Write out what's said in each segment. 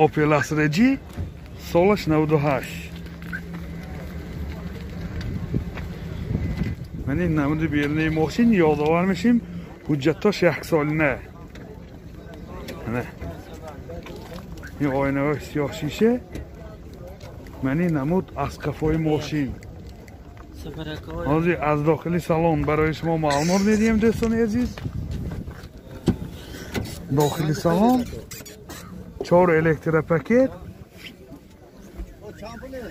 Opel Astra G солаш 98. Ман ин намуди берунаи мошин ёдовар мешим, ҳуҷҷатош яксолина. Ин оинаҳои сиёҳ шиша. Ман ин намуд аз қафои мошин. Ҳозир аз дохили салон барои шумо маълумот медиҳем, дӯстони азиз. Дохили салон 4 электропакет,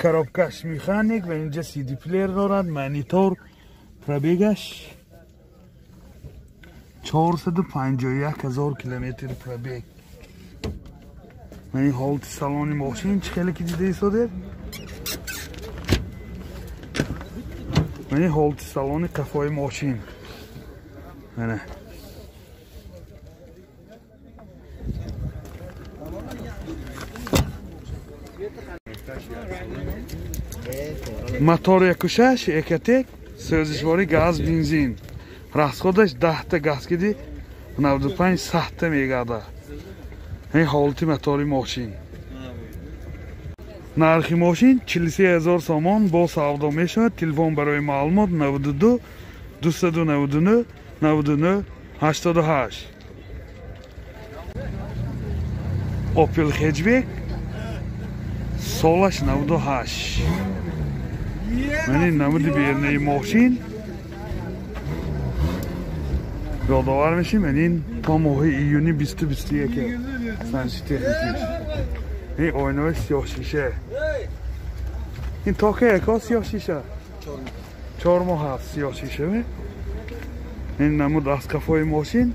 коробкаш механик ва инҷа CD плеер дорад, монитор. Пробегаш 451 ҳазор километр пробег. Ман ин ҳолати салони мошин чӣ хеле ки дида истодед. Ман ин ҳолати салони қафои мошин. Мана мотор 1.6 Ecotec, сӯзишворӣ газ бензин. Расходаш 10 та газ киди 95 сахта мегардад. Ин ҳолати мотори мошин. Нархи мошин 43 ҳазор сомон бо савдо мешавад. Телефон барои маълумот 92 299 99 88. Opel Hatchback солаш 98. Ман ин намуди берунаи мошин ёдовар мешим. Ман ин то моҳи июни 2021 санҷиши техникиш. Ин оинаҳои сиёҳ шиша. Ин то ки яко сиёҳ шиша? 4 моҳ ҳаст сиёҳ шиша. Ин намуд аз қафои мошин.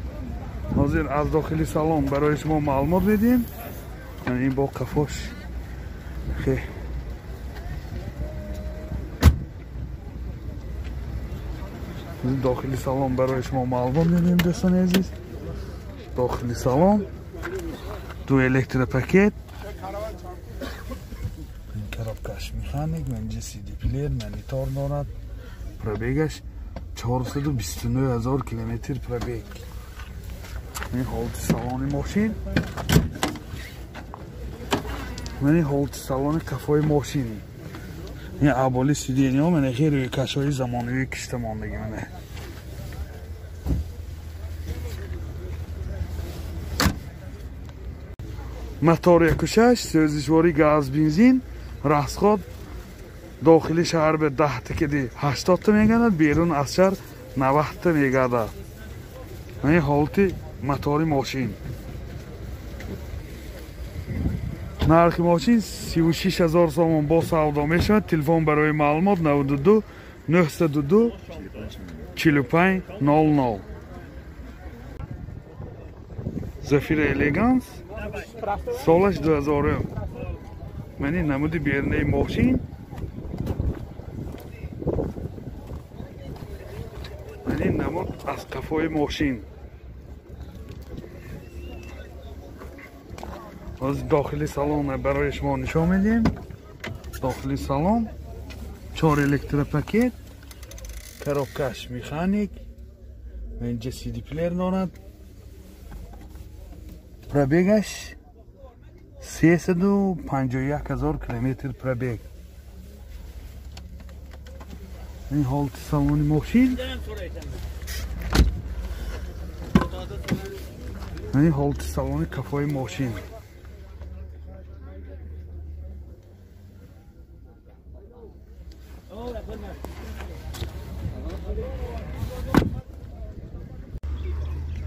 Ҳозир аз дохили салон барои шумо маълумот медиҳем. Ин бо қафош. Дохили салон барои шумо маълумот медиҳем, дӯстони азиз. Дохили салон ду электропакет, коробкаш механик, инҷа CD плеер, монитор дорад. Пробегаш 429 ҳазор километр пробег. Ин ҳолати салони мошин. Ман ин ҳолати салони қафои мошин. Ин аболи сидениҳо мана хеле рӯйкашҳои замонавии кишта мондагӣ. Мана мотор 1.6, сӯзишворӣ газ бензин. Расход дохили шаҳр ба 10 та киди 80 та мегардад, берун аз шаҳр 90 та мегардад. Ин ҳолати мотори мошин. Нархи мошин 36 ҳазор сомон бо савдо мешавад. Телефон барои маълумот 92 902 45 00. Зафира Элеганс солаш 2000. Ман ин намуди берунаи мошин. Ман ин намуд аз қафои мошин. Ҳозир дохили салон барои шумо нишон медиҳем. Дохили салон 4 электропакет, коробкаш механик, инҷа CD плеер дорад. Пробегаш 351 ҳазор километр пробег. Ин ҳолати салони мошин. Ин ҳолати салони қафои мошин.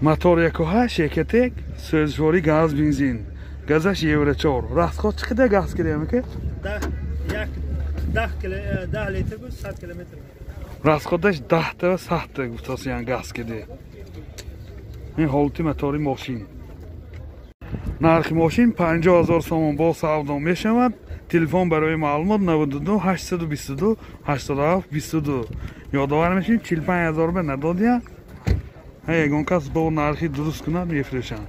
Мотор 1.8 Ecotec, сӯзишворӣ газ бензин. Газаш евро 4. Расход чӣ қадар газ кидаям ки? 10 литр буд, 100 километр. Расходаш 10 та ва 100 та гуфтасиян газ кида. Ин ҳолати мотори мошин. Нархи мошин 50 ҳазор сомон бо савдо мешавад. Телефон барои маълумот 92 822 87 22. Ёдовар мешем 45 ҳазор ба надодия. Ягон кас бо нархи дуруст кунад мефурӯшанд.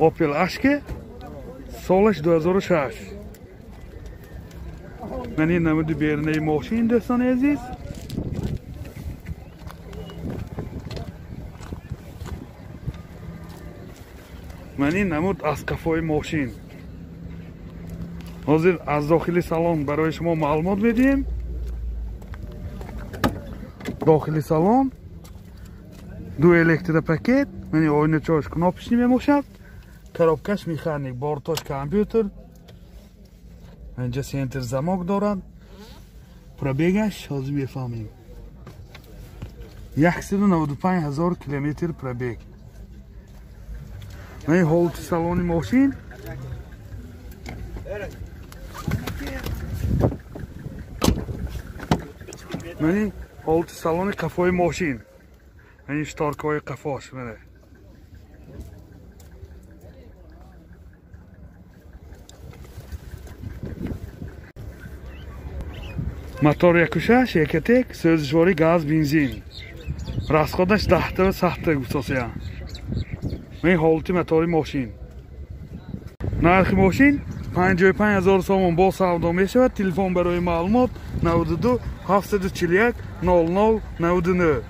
Opel Ashke солаш 2006. Ман ин намуди берунаи мошин, дӯстони азиз. Ман ин намуд аз қафои мошин. Ҳозир аз дохили салон барои шумо маълумот медиҳем. Дохили салон ду электропакет, мани оиначаҳош кнопочный мебошад, коробкаш механик, бортош компютер, инҷа центр замок дорад. Пробегаш ҳозир мефаҳмем. 195 ҳазор километр пробег. Мани ҳолати салони мошин. Мани ҳолати салони қафои мошин. Мани шторкаҳои қафош мана. Мотор 1.6 Экотек, сӯзишворӣ газ, бензин. Расходаш 10 та гуфтосия. Мани ҳолати мотори мошин. Нархи мошин 55 ҳазор сомон бо савдо мешавад. Телефон барои маълумот 92 741 00 99.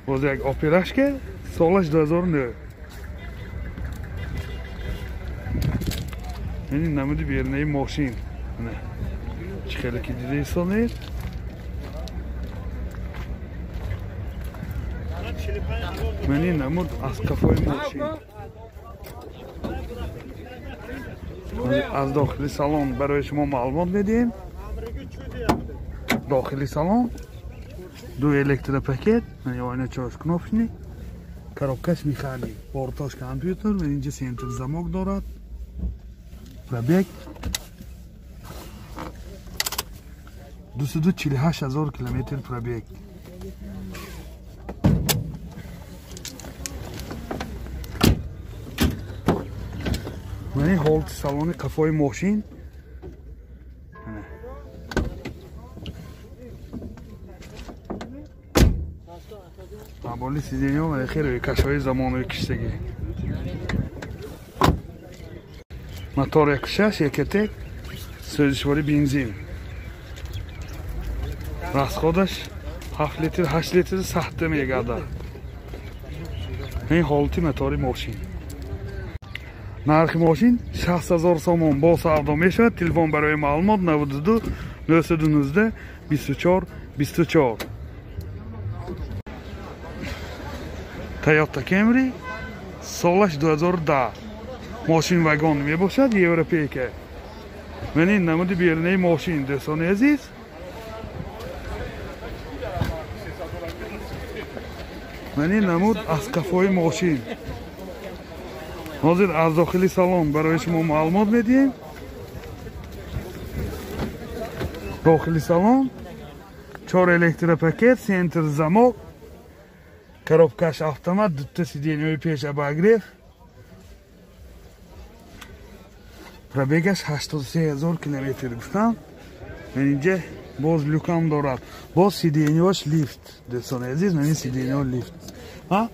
Боз як операшка, солаш 2009. Ин намуди берунаи мошин. Чӣ хеле ки дида истонед. Ман ин намуд аз қафои мошин. Аз дохили салон барои шумо маълумот медиҳем. Дохили салон ду электропакет, оиначаҳош кнопочный, коробкаш механик, бортош компютер, инҷа центр замок дорад. Пробег 248 ҳазор километр пробег. Мани ҳолати салони қафои мошин. Аболи сиденьо мана хеле кашҳои замонави киштагӣ. Мотор 1.6 Экотек, сӯзишворӣ бензин. Расходаш 7 литр, 8 литр сахта мегардад. Ин ҳолати мотори мошин. Нархи мошин 60 ҳазор сомон бо савдо мешавад. Телефон барои маълумот 92 919 24 24. Toyota Camry солаш 2010. Мошин вагон мебошад, европейка. Ман ин намуди берунаи мошин, дӯстони азиз. Ман ин намуд аз қафои мошин. Ҳозир аз дохили салон барои шумо маълумот медиҳем. Дохили салон 4 электропакет, центр замок, коробкаш автомат, дута сиденьяи пеш обогрев. Пробегаш 83 ҳазор километр гуфтам. Ман инҷа боз люкам дорад. Боз сиденьяш лифт. Дӯстони азиз, ман ин сиденья лифт. Ҳа?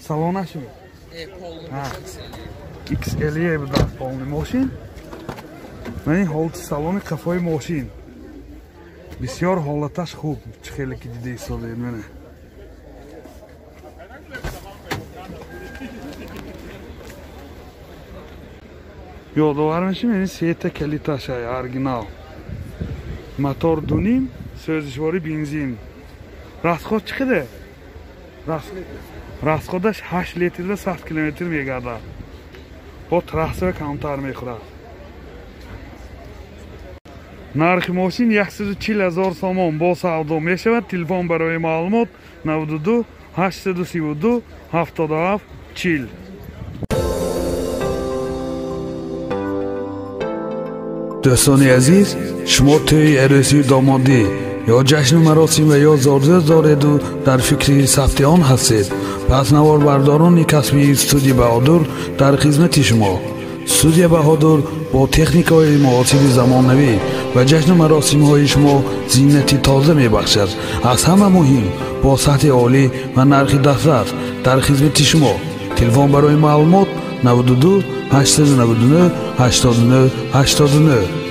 Салонаш XLE будааст полный мошин. Ман ин ҳолати салони қафои мошин. Бисёр ҳолаташ хуб, чӣ хеле ки дида истодаед мана. Ёдовар мешем, ин сета калиташ ай оригинал. Мотор 2.5, сӯзишворӣ бензин. Расход чӣ қадар? Расходаш 8 литрда 100 километр мегардад. Бо трассава камтар мехӯрад. Нархи мошин 140 ҳазор сомон бо савдо мешавад. Телефон барои маълумот 92 832 77 40. Дӯстони азиз, шумо тӯи арӯсии домодӣ ё ҷашну маросим ва ё зорзӯз дореду дар фикри сабти он ҳастед, пас наворбардорони касбии студия Баҳодур дар хизмати шумо. Студия Баҳодур бо техникаҳои муосири замонавӣ ва ҷашну маросимҳои шумо зинати тоза мебахшад. Аз ҳама муҳим бо сатҳи олӣ ва нархи дастрас дар хизмати шумо. Телефон барои маълумот 92 899 89 89.